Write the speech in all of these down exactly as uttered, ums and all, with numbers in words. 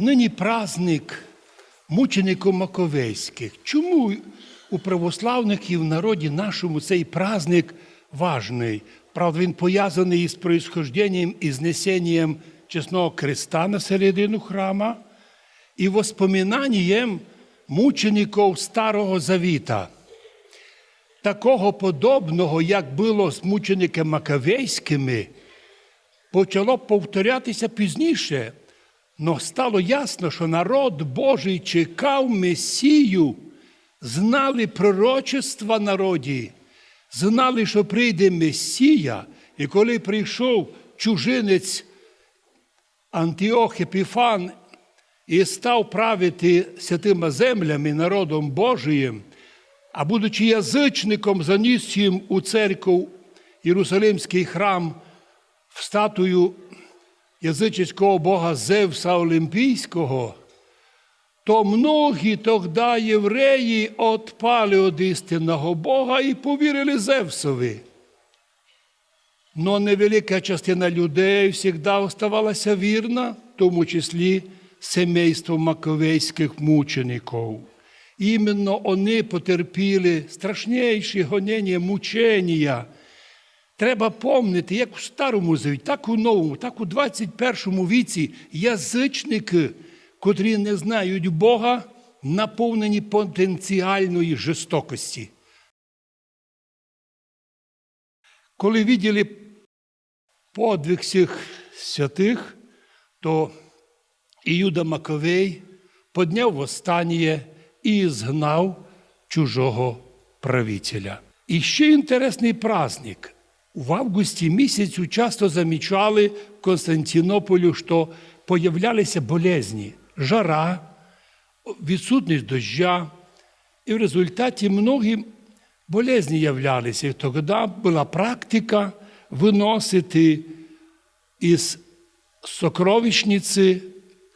Нині праздник мучеників маковейських. Чому у православників в народі нашому цей праздник важный? Правда, він повязаный із происхожденням і знесенням чесного креста на середину храма і воспоминанием мучеників Старого Завіта. Такого подобного, як было з мучениками маковейськими, почало повторятися пізніше, но стало ясно, што народ Божий чекав Месію, знали пророчества народі, знали, што прийде Месія, і коли прийшов чужинець Антіох Епіфан і став правити святыма землями, народом Божиїм, а будучи язычником, заніс їм у церкву Єрусалимський храм в статую язычницького бога Зевса Олімпійського, то многі тогда євреї отпали од істинного Бога і повірили Зевсови. Но невелика частина людей всегда оставалася вірна, в тому числі семейству маковейських мучеників. Іменно они потерпіли страшніші гонення, мучення. Треба помнити, як у Старому Завіті, так у Новому, так у двадцять першому віці язычникы, котрі не знають Бога, наповнені потенціальної жестокості. Коли виділи подвиг всіх святых, то Іуда Маковей подняв восстаніє і згнав чужого правителя. І ще інтересный праздник. В августі місяцю часто замічали в Константинополю, што появлялися болезні, жара, відсутность дождя, і в результаті многі болезні являлися. І тогда была практика выносити із сокровищниці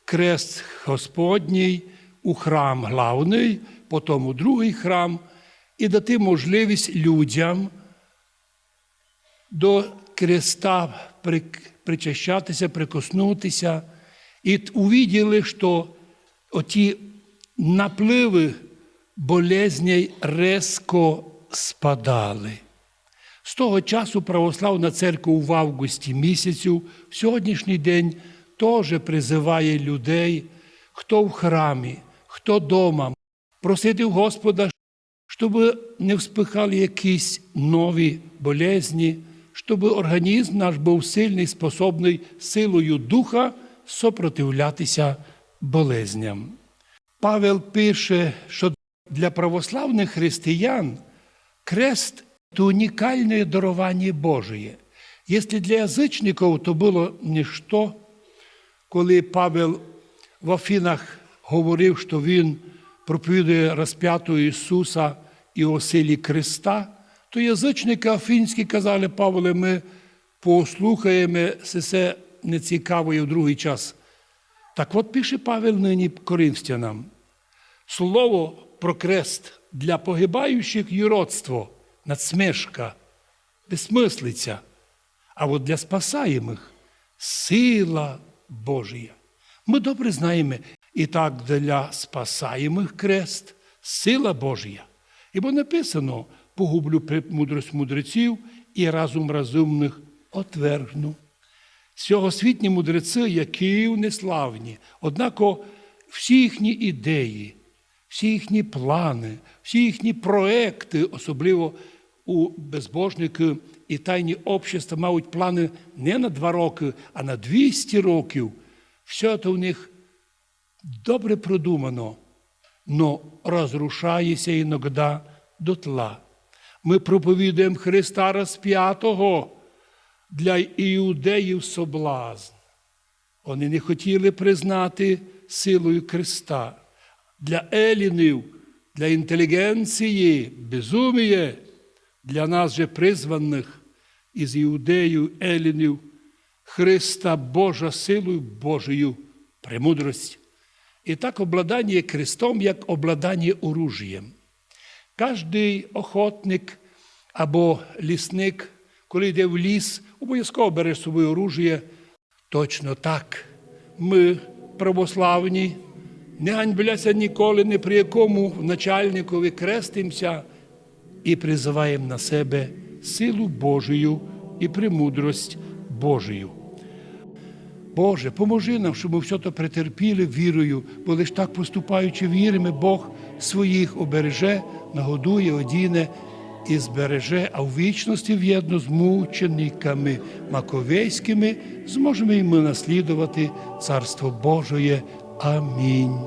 крест Господній у храм главный, потом у другый храм, і дати можливість людям до креста при-, причащатися, прикоснутися, і т-, увиділи, што оті напливы болезней резко спадали. З того часу православна церква в августі місяцю, в сьогоднішній день, тоже призыває людей, хто в храмі, хто дома, просити в Господа, щоб не вспыхали якісь нові болезні, щоб організм наш був сильный, способный силою Духа сопротивлятися болезням. Павел пише, що для православных християн крест — то унікальне дарованіє Божіє. Якщо для язычників то было ничто, коли Павел в Афінах говорив, што він проповідує розпятого Ісуса і о силі креста, то язычникы афінські казали: «Павле, мы послухаєме, се, се нецікаво є в другый час». Так от пише Павел нині коринфянам: «Слово про крест для погибающих — юродство, надсмешка, безсмыслиця, а вот для спасаємых — сила Божія». Мы добре знаєме, і так для спасаємых крест — сила Божія. Ибо написано: «Погублю премудрость мудреців і разум розумных отвергну». Сьогосвітні мудреці, які вони славні, однако всі їхні ідеї, всі їхні планы, всі їхні проекты, особливо у безбожникы і тайні общества, мають планы не на два рокы, а на двісті років. Всьо то у них добре продумано, но розрушає ся иногда дотла. Мы проповідуєме Христа розпятого, для іудеїв соблазн. Они не хотіли признати силу креста. Для елінів, для інтеліґенції безуміє, для нас же призваных из іудеїв, елінів, Христа Божа силу Божию премудрость. І так обладаніє крестом, як обладаніє оружієм. Каждый охотник або лісник, коли йде в ліс, обовязково бере з собою оружіє. Точно так. Мы православні, не ганьбляться ніколи ні при якому начальникові, крестимся і призываєм на себе силу Божию і премудрость Божию. Боже, поможи нам, щоб мы всьо то претерпіли вірою, бо лиш так поступаючи віриме, Бог своїх обереже, нагодує, одіне і збереже, а в вічности вєдно з мучениками маковейськими зможеме і мы наслідовати Царство Божоє. Амінь.